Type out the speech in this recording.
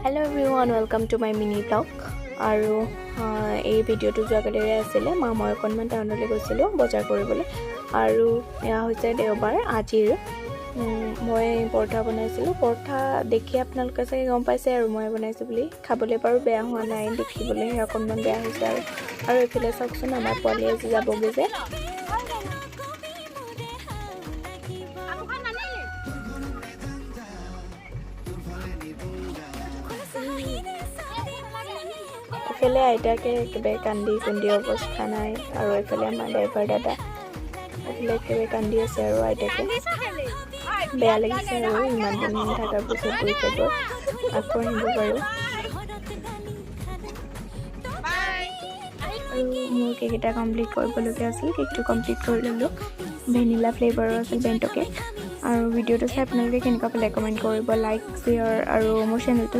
Hello everyone, welcome to my mini vlog. আৰু এই ভিডিঅ'টো যোৱাকালিৰে আছিলে। মই অকণমান টাউনলৈ গৈছিলোঁ বজাৰ কৰিবলৈ। আৰু এয়া হৈছে দেওবাৰ। আজিৰ মই পৰঠা বনাইছিলোঁ। পৰঠা দেখি আপোনালোকে চাগে গম পাইছে আৰু মই বনাইছোঁ বুলি। খাবলৈ বাৰু বেয়া হোৱা নাই, দেখিবলৈহে অকণমান বেয়া হৈছে। আৰু আৰু এইফালে চাওকচোন, আমাৰ পোৱালি আজি যাবগৈ যে। এইফালে আইতাকে একেবাৰে কান্দি কুন্দি অৱস্থা নাই। আৰু এইফালে আমাৰ ড্ৰাইভাৰ দাদা এইফালে একেবাৰে কান্দি আছে। আৰু আইতাকে বেয়া লাগিছে আৰু ইমান দিন থকাৰ পিছত গৈছেগৈ, আকৌ আহিব বাৰু। আৰু মোৰ কেক এটা কমপ্লিট কৰিবলগীয়া আছিল, কেকটো কমপ্লিট কৰি ল'লোঁ। ভেনিলা ফ্লেভাৰৰ আছিল বেণ্টো কেক। আৰু ভিডিঅ'টো চাই আপোনালোকে কেনেকুৱা পালে কমেণ্ট কৰিব, লাইক, শ্বেয়াৰ আৰু মোৰ চেনেলটো